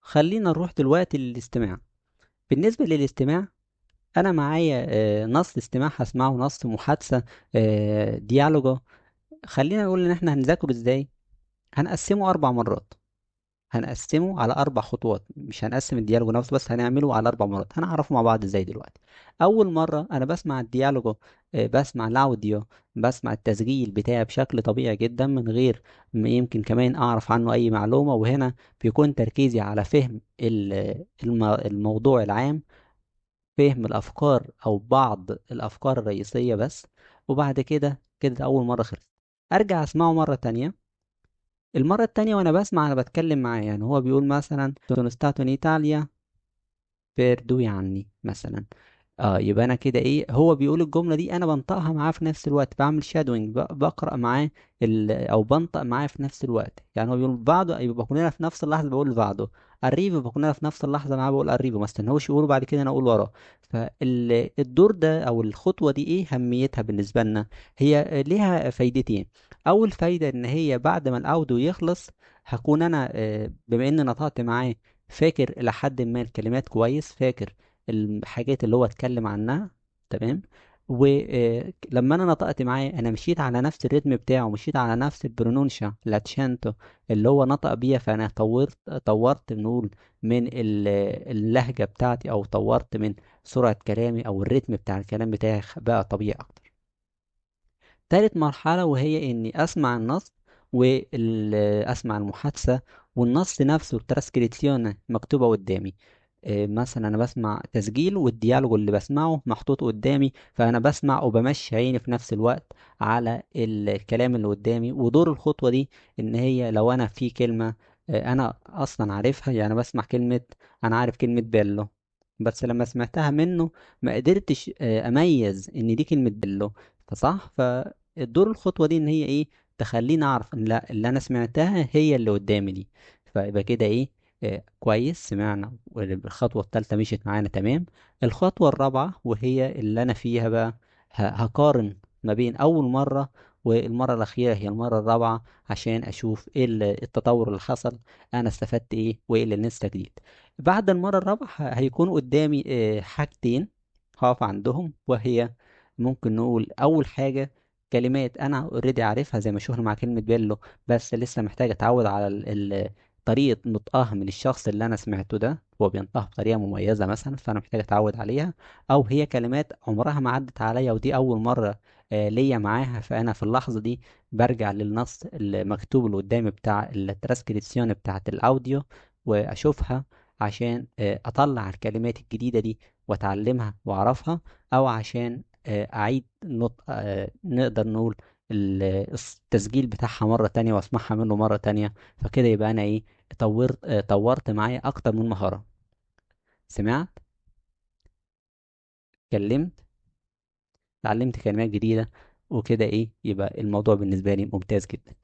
خلينا نروح دلوقتي للاستماع. بالنسبة للاستماع أنا معايا نص استماع هسمعه، نص محادثة، dialogo. خلينا نقول إن إحنا هنذاكره إزاي. هنقسمه 4 مرات، هنقسمه على 4 خطوات، مش هنقسم ال dialogo نفسه بس هنعمله على 4 مرات. هنعرفه مع بعض إزاي دلوقتي. أول مرة أنا بسمع ال dialogo، بسمع ال audio، بسمع التسجيل بتاعي بشكل طبيعي جدا من غير ما يمكن كمان أعرف عنه أي معلومة، وهنا بيكون تركيزي على فهم الموضوع العام، فهم الأفكار أو بعض الأفكار الرئيسية بس. وبعد كده أول مرة خلصت، أرجع أسمعه مرة تانية. المرة التانية وأنا بسمع أنا بتكلم معاه، يعني هو بيقول مثلا sono stato in Italia per due anni مثلا، يبقى أنا كده إيه، هو بيقول الجملة دي أنا بنطقها معاه في نفس الوقت، بعمل shadowing، بقرأ معاه أو بنطق معاه في نفس الوقت. يعني هو بيقول vado، يبقى كلنا في نفس اللحظة بقول vado، arrivo يبقى كلنا في نفس اللحظة معاه بقول arrivo، ما استناهوش يقوله بعد كده أنا أقول وراه. فالدور ده أو الخطوة دي إيه أهميتها بالنسبة لنا؟ هي ليها فايدتين. أول فايدة إن هي بعد ما ال audio يخلص هكون أنا، بما إني نطقت معاه فاكر إلى حد ما الكلمات كويس، فاكر الحاجات اللي هو اتكلم عنها، تمام. ولما انا نطقت معاه انا مشيت على نفس الريتم بتاعه، مشيت على نفس ال pronuncia l'accento اللي هو نطق بيها، فانا طورت بنقول من اللهجة بتاعتي، او طورت من سرعة كلامي، او الريتم بتاع الكلام بتاعي بقى طبيعي اكتر. تالت مرحلة وهي اني اسمع النص واسمع المحادثة والنص نفسه الترانسكريبسيون مكتوبة قدامي. مثلا انا بسمع تسجيل وال dialogue اللي بسمعه محطوط قدامي، فانا بسمع وبمشي عيني في نفس الوقت على الكلام اللي قدامي. ودور الخطوة دي ان هي لو انا في كلمة، انا اصلا عارفها، يعني بسمع كلمة انا عارف كلمة bello، بس لما سمعتها منه ما قدرتش، اميز ان دي كلمة bello، فصح. فالدور الخطوة دي ان هي ايه، تخليني اعرف ان لا، اللي انا سمعتها هي اللي قدامي دي. فيبقى كده ايه، كويس، سمعنا والخطوة التالتة مشيت معانا تمام. الخطوة الرابعة وهي اللي أنا فيها بقى، هقارن ما بين أول مرة والمرة الأخيرة هي المرة الرابعة، عشان أشوف إيه التطور اللي حصل، أنا استفدت إيه وإيه اللي لسه جديد. بعد المرة الرابعة هيكون قدامي، حاجتين هقف عندهم، وهي ممكن نقول أول حاجة كلمات أنا already عارفها زي ما شفنا مع كلمة bello، بس لسه محتاج أتعود على طريقة نطقها من الشخص اللي أنا سمعته ده، هو بينطقها بطريقة مميزة مثلا، فأنا محتاج أتعود عليها. أو هي كلمات عمرها ما عدت عليا ودي أول مرة، ليا معاها، فأنا في اللحظة دي برجع للنص المكتوب اللي قدامي بتاع الترانسكريبسيون بتاعت ال audio وأشوفها عشان، أطلع الكلمات الجديدة دي وأتعلمها وأعرفها، أو عشان، أعيد نطق، نقدر نقول التسجيل بتاعها مرة تانية وأسمعها منه مرة تانية. فكده يبقى أنا إيه، طورت معايا أكتر من مهارة. سمعت، اتكلمت، اتعلمت كلمات جديدة، وكده إيه يبقى الموضوع بالنسبة لي ممتاز جدا.